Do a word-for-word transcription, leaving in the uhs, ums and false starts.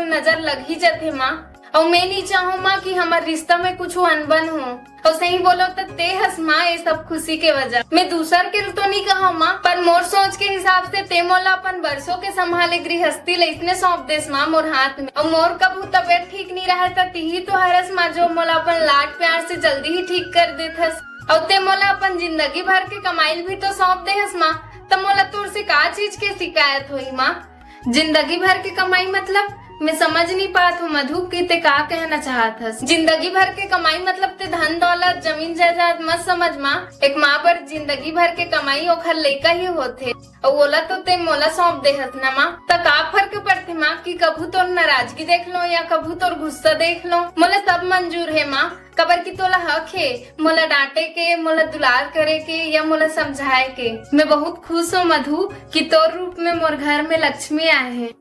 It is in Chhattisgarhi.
नजर लग ही जथे माँ। अउ मैं नी चाहूँ माँ कि हमर रिश्ता में कुछ अनबन हो। अउ सही बोलो त ते हस माँ, ये सब खुशी के वजह। मैं दूसर के तो नी कहूँ माँ, पर मोर सोच के हिसाब से ते मोला अपन बरसों के संभाले गृहस्थी ल इसने सौंप देस माँ मोर हाथ में। अउ मोर कभू तबियत ठीक नी रहे त तिही तो हरस माँ, जो मोला अपन लाड प्यार से जल्दी ही ठीक कर देथस। अउ ते मोला अपन जिंदगी भर के कमाई ल भी तो सौंप देहस माँ, त मोला तोर से का चीज के शिकायत होई माँ? जिंदगी भर के कमाई मतलब? मैं समझ नहीं पात हूँ मधु कि ते का कहना चाहत हस। जिंदगी भर के कमाई मतलब ते धन दौलत, जमीन जायदाद मत समझ माँ। एक माँ बर जिंदगी भर के कमाई ओखर लइका ही होथे। अउ ओला तो ते मोला सौंप देहस ना माँ। त का फर्क पड़थे माँ कि कभू तोर नाराजगी देख लो या कभू तोर गुस्सा देख लो, मोला सब मंजूर हे माँ। काबर कि तोला हक हे मोला डांटे के, मोला दुलार करे के या मोला समझाए के। मैं बहुत खुश हूँ मधु कि तोर रूप में मोर घर में लक्ष्मी आए हे।